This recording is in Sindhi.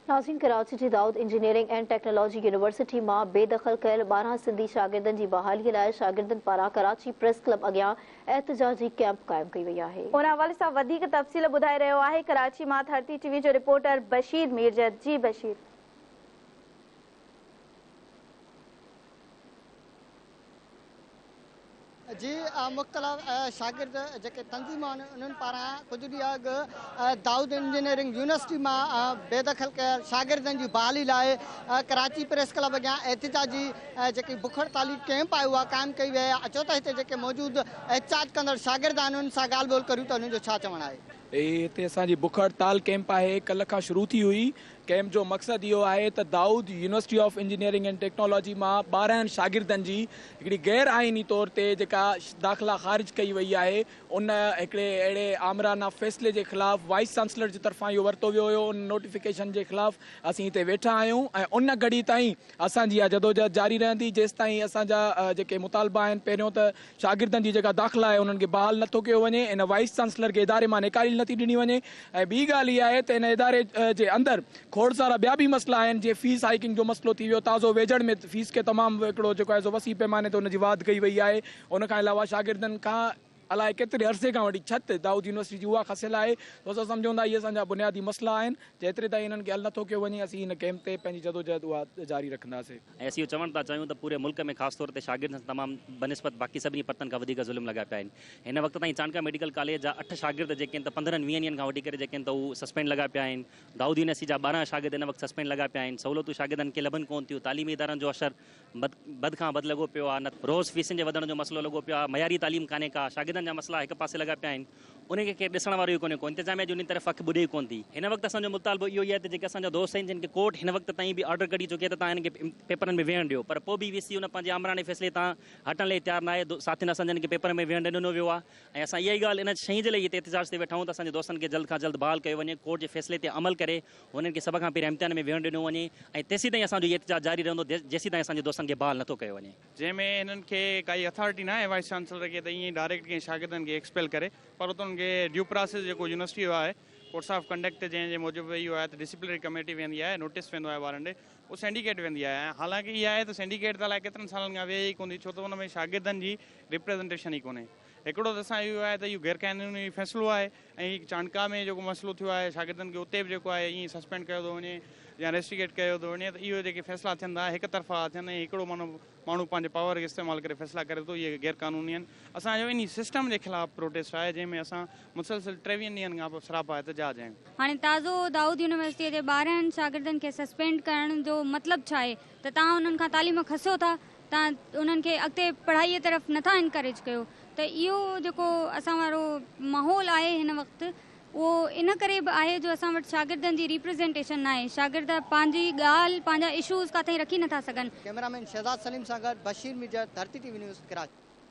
ناظرين ڪراچي جي دائود انجنيئرنگ اينڊ ٽيڪنالاجي يونيورسٽي مان بي دخل ڪيل 12 سنڌي شاگردن جي بحالي لاء شاگردن پاران ڪراچي پريس ڪلب اڳيان احتجاجي ڪيمپ قائم ڪئي وئي آهي. ان حوالي سان وڌيڪ تفصيل ٻڌائي رهيو آهي ڪراچي مان ڌرتي ٽي وي جو رپورٽر بشير ميرجت. جي بشير. جي مختلف شاگرد جيڪي تنظيمون آهن انهن پاران ڪجهه ڏينهن اڳ دائود انجنيئرنگ يونيورسٽي مان بي دخل ڪيل شاگردن جي بحالي لاء ڪراچي پريس ڪلب اڳيان احتجاجي جيڪي بک هڙتالي ڪئمپ آهي اها قائم ڪئي وئي آهي. اچو ته هتي جيڪي موجود احتجاج ڪندڙ شاگرد آهن انهن سان ڳالهه ٻولهه ڪريون ته انهن جو ڇا چوڻ آهي. هي هتي اسان جي بک هڙتال ڪئمپ آهي ڪلهه کان شروع ٿي هئي. ڪئمپ جو مقصد اهو آهي ته Dawood university of engineering and technology مان 12 شاگردن جي هڪڙي غير آئيني طور تي جيڪا داخلا خارج ڪئي وئي آهي ان هڪڙي اهڙي آمرانه فيصلي جي خلاف وائيس چانسلر جي طرفان اهو ورتو ويو هيو ان نوٽيفڪيشن جي خلاف اسين هتي ويٺا آهيون ۽ ان گهڙي تائين اسان جي اها جدوجهد جاري رهندي جيستائين اسان جا جيڪي مطالبا آهن پهريون ته شاگردن جي جيڪا داخلا آهي انهن کي بحال نٿو ڪيو وڃي ان وائيس چانسلر کي اداري مان نيڪالي نٿي ڏني وڃي ۽ ٻي ڳالهه اها آهي ته ان اداري جي اندر کوڙ سارا ٻيا به مسئلا آهن جيئن فيس هائيڪنگ جو مسئلو ٿي ويو تازو ويجهڙ ۾ فيس کي تمام هڪڙو جيڪو آهي سو وسيع پيماني تي ان جي واڌ ڪئي وئي آهي ان کان علاوه شاگردن کان الائي ڪيتري عرصي کان وٺي ڇت دائود يونيورسٽي جي اها کسيل آهي ته اسان سمجهون ٿا اهي اسان جا بنيادي مسئلا آهن جيتري تائين انهن کي حل نٿو ڪيو وڃي اسين هن ڪئمپ تي پنهنجي جدوجهد اها جاري رکنداسين. ۽ اسين اهو چوڻ ٿا چاهيون ته پوري ملڪ ۾ خاص طور تي شاگردن سان تمام بنسبت باقي سڀني پرتن کان وڌيڪ ظلم لڳا پيا آهن. هن وقت تائين چانڊڪا ميڊيڪل ڪاليج جا اٺ شاگرد جيڪي آهن ته پندرهن ويهن ڏينهن کان وٺي ڪري جيڪي آهن ته هو سسپينڊ لڳا پيا آهن. دائود يونيورسٽي جا 12 شاگرد هن وقت سسپينڊ لڳا پيا آهن. سهولتون شاگردن کي لڀن ڪونه ٿيون. تعليمي ادارن جو حشر بد بد کان بد لڳو پيو آهي. روز فيسن جي وڌڻ جو مسئلو لڳو پيو آهي. معياري تعليم ڪانهي ڪا. شاگردن جا مسئلا هڪ پاسي لڳا پيا آهن. انهن کي ڪير ڏسڻ وارو ئي ڪونهي ڪو انتظاميا جي انهن طرف اک ٻڏي ئي ڪونه ٿي. هن وقت اسان جو مطالبو اهو ئي آهي ته جيڪي اسان جا دوست آهن جن کي ڪورٽ هن وقت تائين به آرڊر ڪڍي چڪي آهي ته توهان هنن کي پيپرن ۾ ويهڻ ڏيو پر پوء به وي سي ان پنهنجي آمراڻي فيصلي تان هٽڻ لاء تيار ناهي ساٿين اسان جن کي پيپر ۾ ويهڻ نه ڏنو ويو آهي ۽ اسان اها ئي ڳالهه ان شيء جي لاء هتي احتجاج تي ويٺا آهيون ته اسان جي دوستن کي جلد کان جلد بحال ڪيو وڃي ڪورٽ جي فيصلي تي عمل ڪري هنن کي سڀ کان پهريان امتحان ۾ ويهڻ ڏنو وڃي ۽ تيسيتائين اسان جو هي احتجاج جاري رهندو جيسيتائين اسان جي دوستن کي بحال نٿو ڪيو وڃي. جنهن ۾ هنن کي ڪائي اٿارٽي ناهي وائيس چانسلر کي ته ائين ئي ڊائريڪٽ ڪنهن شاگردن کي ايڪسپيل ڪري پر اتي انهن کي ڊيو پراسيس جيڪو يونيورسٽي جو آهي ڪورس آف ڪنڊڪٽ جنهن جي موجب اهو آهي ته ڊسپلنري ڪميٽي ويندي آهي نوٽيس ويندو آهي ٻارن ڏي اهو سينڊيڪيٽ ويندي آهي ۽ حالانڪه اها آهي ته سينڊيڪيٽ ته الائي ڪيترن سالن کان ويهي ئي ڪونه ٿي ڇو ته ان ۾ شاگردن جي ريپريزنٽيشن ئي ڪونهي هڪڙو ته اسان اهو آهي ته اهو غير قانوني فيصلو آهي ۽ چانڊڪا ۾ جيڪو مسئلو ٿيو آهي شاگردن کي اتي به جيڪو آهي ائين سسپينڊ ڪيو ٿو وڃي يا ريسٽيگيٽ ڪيو ٿو وڃي ته اهو جيڪي فيصلا ٿين ٿا هڪ طرفا ٿين ۽ هڪڙو معنيٰ ماڻهو پنهنجي پاور کي استعمال ڪري فيصلا ڪري ٿو اهي غير قانوني آهن اسان جو انهي سسٽم جي خلاف پروٽيسٽ آهي جنهن ۾ اسان مسلسل 23 ڏينهن کان پوء سراپا احتجاج آهيون. هاڻي تازو دائود يونيورسٽيء جي 12 شاگردن کي سسپينڊ ڪرڻ جو مطلب ڇا آهي ته توهان انهن کان تعليم کسيو ٿا توهان انهن کي اڳتي پڙهائيء طرف نٿا انڪريج ڪيو ته اهو جيڪو اسان وارو ماحول آهي هن وقت اهو ان ڪري به آهي جو اسان وٽ شاگردن جي ريپريزينٽيشن ناهي شاگرد پنهنجي ڳالهه پنهنجا اشوز ڪاٿئين رکي نٿا سگهن. ڪئميرا مين شهزاد سليم سان گڏ Bashir Mirjar, Dharti T V news, Karachi.